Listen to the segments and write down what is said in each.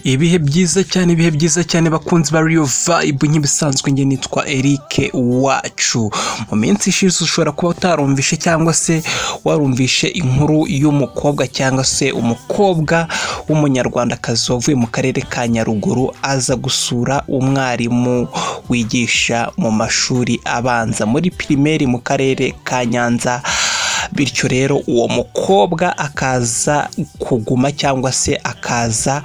Ibihe byiza cyane, ibihe byiza cyane bakunzi ba Real Vibe. Nk'ibisanzwe njye nitwa Eric Wacu. Mu minsi ishize ushobora kuba utarumvishe cyangwa se warumvishe inkuru y'umukobwa cyangwa se umukobwa w'umunyarwandakazi wavuye mu karere ka Nyaruguru aza gusura umwarimu wigisha mu mashuri abanza muri pirimeri mu karere ka Nyanza. Bityo rero uwo mukobwa akaza kuguma cyangwa se akaza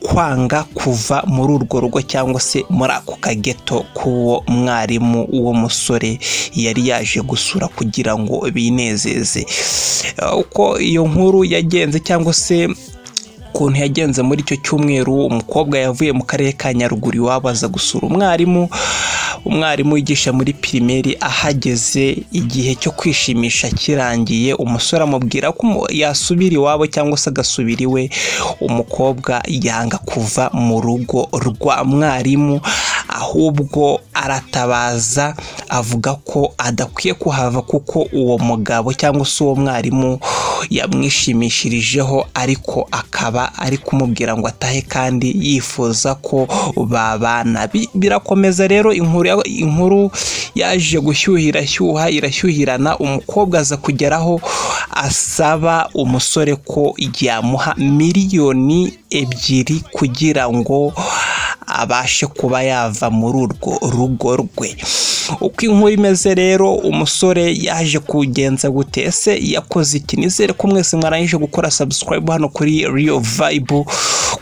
kwanga kuva muri urwo rugo cyangwa se muri ako kageto k'uwo mwarimu uwo musore yari yaje gusura kugira ngo binezeze. Uko iyo nkuru yagenze cyangwa se ukuntu yagenze muri icyo cyumweru, umukobwa yavuye mu karere ka Nyaruguru iwabo aza gusura umwarimu wigisha muri pirimeri. Ahageze igihe cyo kwishimisha kirangiye, umusore amubwira ko yasubira iwabo cyangwa se agasubira iwe. Umukobwa yanga kuva mu rugo rwa mwarimu, ahubwo aratabaza avuga ko adakwiye kuhava kuko uwo mugabo cyangwa se uwo mwarimu yamwishimishirijeho, ariko akaba ari kumubwira ngo atahe kandi yifuza ko babana. Birakomeza rero, inkuru yaje gushyuhira shyuha irashyuhirana. Umukobwa aza kugeraho asaba umusore ko yamuha 2 miliyoni kugira ngo abashe kuba yava muri urwo rugo rwe. Uko inkuru imeze rero, umusore yaje kugenza gute? Ese yakoze iki? Nizere ko mwese mwarangije gukora subscribe hano kuri Real Vibe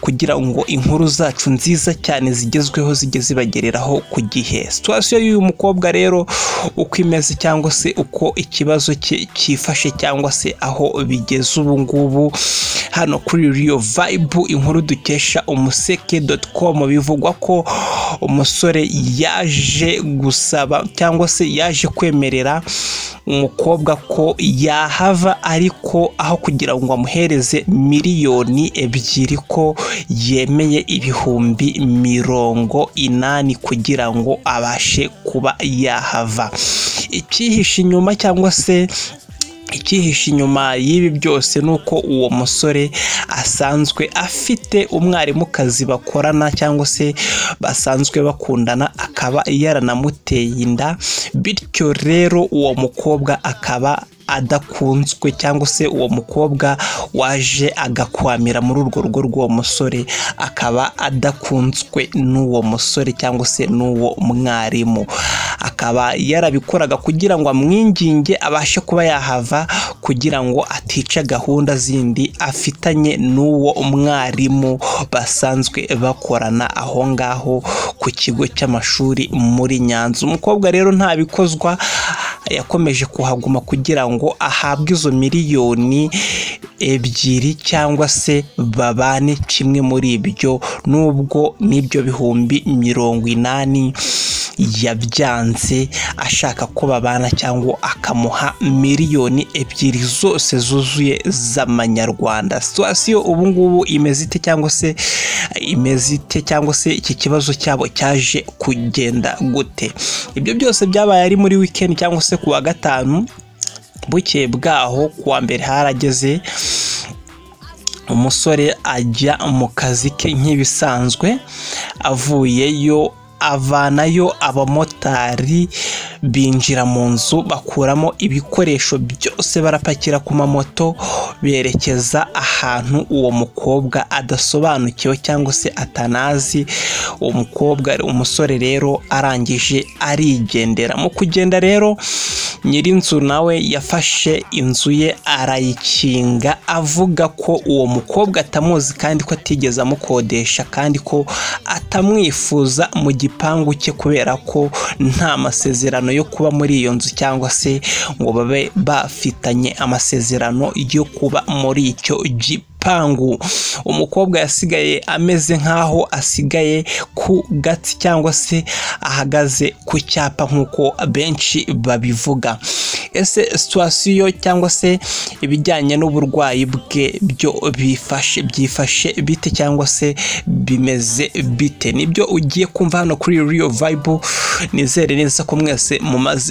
kugira ngo inkuru zacu nziza cyane zigezweho zijye zibagereraho ku gihe. Situation y'uyu mukobwa rero uko imeze cyangwa se uko ikibazo cye cyifashe cyangwa se aho bigeze ubu ngubu, hano kuri Real Vibe, inkuru dukesha umuseke.com, bivugwa ko umusore yaje gusaba cyangwa se yaje kwemerera umukobwa ko yahava, ariko aho kugira ngo amuhereze 2 miliyoni ko yemeye 80,000 kugira ngo abashe kuba yahava. Icyihishe inyuma cyangwa se icyihishe inyuma y'ibi byose ni uko uwo musore asanzwe afite umwarimukazi bakorana cyangwa se basanzwe bakundana, akaba yaranamuteye inda. Bityo rero uwo mukobwa akaba adakunzwe cyangwa se uwo mukobwa waje agakwamira muri urwo rugo rw'uwo musore akaba adakunzwe n'uwo musore cyangwa se n'uwo mwarimu, akaba yarabikoraga kugira ngo amwinginge abashe kuba yahava kugira ngo atica gahunda zindi afitanye n'uwo mwarimu basanzwe bakorana aho ngaho ku kigo cy'amashuri muri Nyanza. Umukobwa rero ntabikozwa, yakomeje kuhaguma kugira ngo ahabwe izo 2 miliyoni cyangwa se babane kimwe muri ibyo, nubwo n'ibyo 80,000 yabyanze ashaka ko babana cyangwa akamuha 2 miliyoni zose zuzuye z'amanyarwanda. Situation ubu ngubu imeze ite cyangwa se imeze ite cyangwa se iki kibazo cyabo cyaje kugenda gute? Ibyo byose byabaye ari muri weekend cyangwa se ku wa gatanu. Bukeye bwaho ku wa mbere harageze, umusore ajya mu kazi ke nk'ibisanzwe. Avuyeyo avanayo abamotari, binjira mu nzu bakuramo ibikoresho byose, barapakira ku mamoto berekeza ahantu uwo mukobwa adasobanukiwe cyangwa se atanazi. Uwo mukobwa, umusore rero arangije arigendera. Mu kugenda rero, nyir'inzu nawe yafashe inzu ye arayikinga, avuga ko uwo mukobwa atamuzi kandi ko atigeze amukodesha kandi ko atamwifuza mu gipangu cye, kubera ko nta masezerano yo kuba muri iyo nzu cyangwa se ngo babe bafitanye amasezerano yo kuba muri icyo gipangu. Umukobwa yasigaye ameze nk'aho asigaye ku gati cyangwa se ahagaze ku cyapa nk'uko benshi babivuga. Ese situation cyangwa se ibijyanye n'uburwayi bwe byo bifashe byifashe bite cyangwa se bimeze bite? Nibyo ugiye kumva hano kuri Real Vibe. Nizere neza ko mwese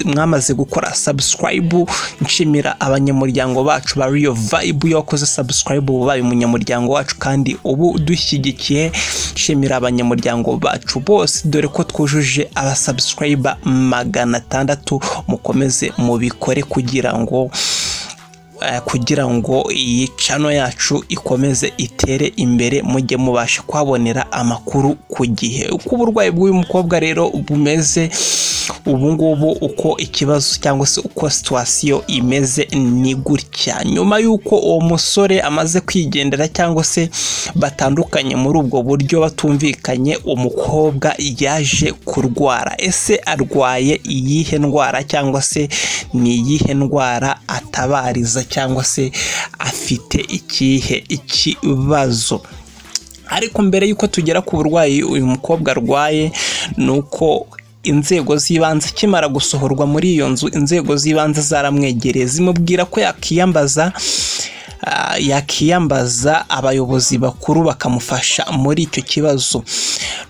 mwamaze gukora subscribe. Nshimira abanyamuryango bacu ba Real Vibe. Iyo wakoze subscribe uba ubaye umunyamuryango wacu kandi ubu dushyigikiye. Nshimira abanyamuryango bacu bose, dore ko twujuje abasubscriber 600. Mukomeze mubikore kugira ngo iyi channel yacu ikomeze itere imbere, mujye mubasha kuhabonera amakuru ku gihe. Uko uburwayi bw'uyu mukobwa rero bumeze ubu ngubu, uko ikibazo cyangwa se uko situation imeze ni gutya: nyuma y'uko uwo musore amaze kwigendera cyangwa se batandukanye muri ubwo buryo batumvikanye, umukobwa yaje kurwara. Ese arwaye iyihe ndwara, cyangwa se ni iyihe ndwara atabariza, cyangwa se afite ikihe ikibazo? Ariko mbere y'uko tugera ku burwayi uyu mukobwa arwaye, ni uko inzego z'ibanze, akimara gusohorwa muri iyo nzu, inzego z'ibanze zaramwegereye zimubwira ko yakiyambaza abayobozi bakuru bakamufasha muri icyo kibazo.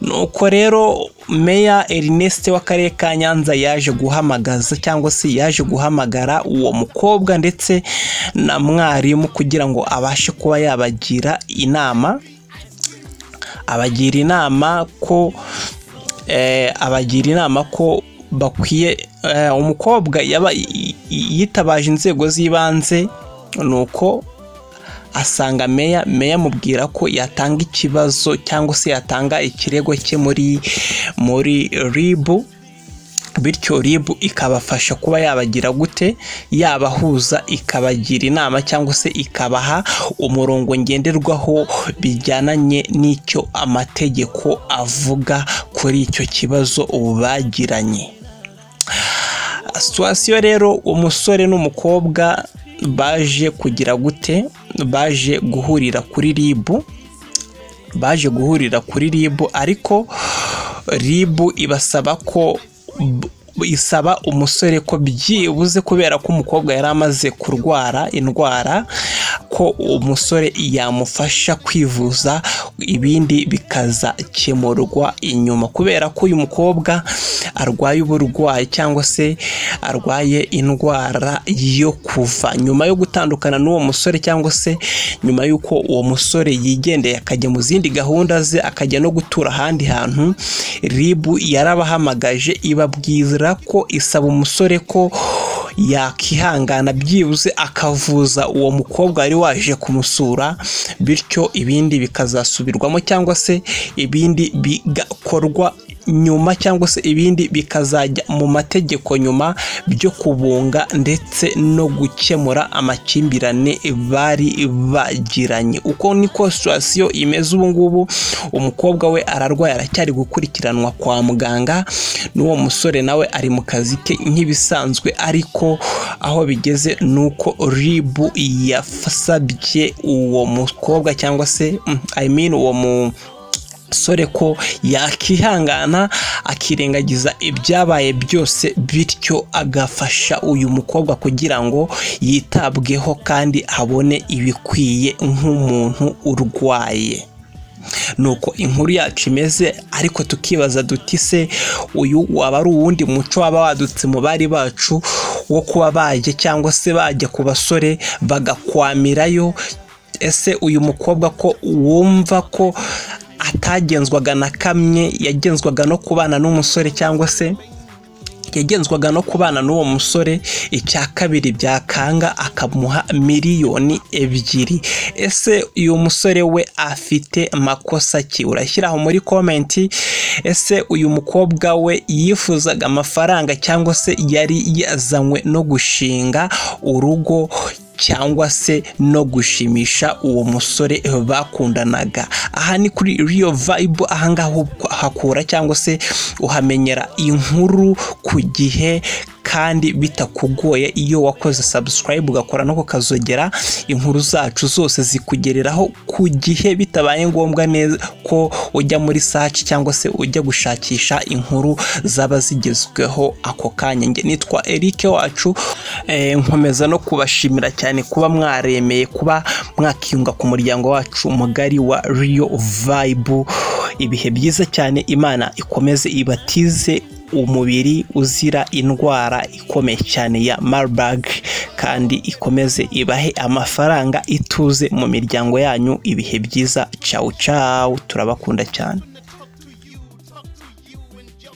Nuko rero Meya Ernest w'akarere ka Nyanza yaje guhamagaza cyangwa se yaje guhamagara uwo mukobwa ndetse na mwarimu kugira ngo abashe kuba yabagira inama, abagira inama ko bakwiye umukobwa yaba yitabaje inzego z'ibanze. Nuko asanga meya, meya amubwira ko yatanga ikibazo cyangwa se yatanga ikirego cye muri RIB, bityo RIB ikabafasha kuba yabagira gute, yabahuza, ikabagira inama cyangwa se ikabaha umurongo ngenderwaho bijyananye n'icyo amategeko avuga kuri icyo kibazo bagiranye. Situation rero, umusore n'umukobwa baje kugira gute? Baje guhurira kuri RIB, baje guhurira kuri RIB, ariko RIB ibasaba ko isaba umusore ko byibuze, kubera ko umukobwa yari amaze kurwara indwara, ko umusore yamufasha kwivuza, ibindi bikazakemurwa inyuma, kubera ko uyu mukobwa arwaye uburwayi cyangwa se arwaye indwara yo kuva nyuma yo gutandukana n'uwo musore, cyangwa se nyuma y'uko uwo musore yigendeye akajya mu zindi gahunda ze, akajya no gutura ahandi hantu. RIB yarabahamagaje ibabwira ko isaba umusore ko yakihangana byibuze akavuza uwo mukobwa wari waje kumusura, bityo ibindi bikazasubirwamo cyangwa se ibindi bigakorwa nyuma, cyangwa se ibindi bikazajya mu mategeko nyuma, byo kubunga ndetse no gukemura amakimbirane bari bagiranye. Uko niko situation imeze ubu ngubu. Umukobwa we ararwaye, aracyari gukurikiranwa kwa muganga, n'uwo musore nawe ari mu kazi ke nk'ibisanzwe. Ariko aho bigeze ni uko RIB yasabye uwo mukobwa cyangwa se, I mean, uwo musore ko yakihangana akirengagiza ibyabaye byose, bityo agafasha uyu mukobwa kugira ngo yitabweho kandi abone ibikwiye nk'umuntu urwaye. Nuko inkuru yacu imeze. Ariko tukibaza duti: se uyu waba ari uwundi muco waba wadutse mu bari bacu wo kuba bajya cyangwa se bajya ku basore bagakwamirayo? Ese uyu mukobwa ko wumva ko atagenzwaga na kamwe, yagenzwaga no kubana n'umusore cyangwa se yagenzwaga no kubana n'uwo musore, icya kabiri byakanga akamuha 2 miliyoni? Ese uyu musore we afite makosa ki? Urashyiraho muri comment. Ese uyu mukobwa we yifuzaga amafaranga, cyangwa se yari yazanywe no gushinga urugo cyangwa se no gushimisha uwo musore bakundanaga? Aha ni kuri Real Vibe. Ahangaha hakura cyangwa se uhamenyera inkuru ku gihe kandi bitakugoye. Iyo wakoze subscribe ugakora no kukazogera, inkuru zacu zose zikugereraho ku gihe, bitabaye ngombwa neza ko ujya muri search cyangwa se ujya gushakisha inkuru zaba zigezweho ako kanya. Njye nitwa Eric Wacu. Nkomeza no kubashimira cyane kuba mwaremeye kuba mwakiyunga ku muryango wacu mugari wa Real Vibe. Ibihe byiza cyane, Imana ikomeze ibatize umubiri uzira indwara ikomeye cyane ya Marburg. kandi ikomeze ibahe amafaranga, ituze mu miryango yanyu. Ibihe byiza, cawu cawu, turabakunda cyane. Talk to you and your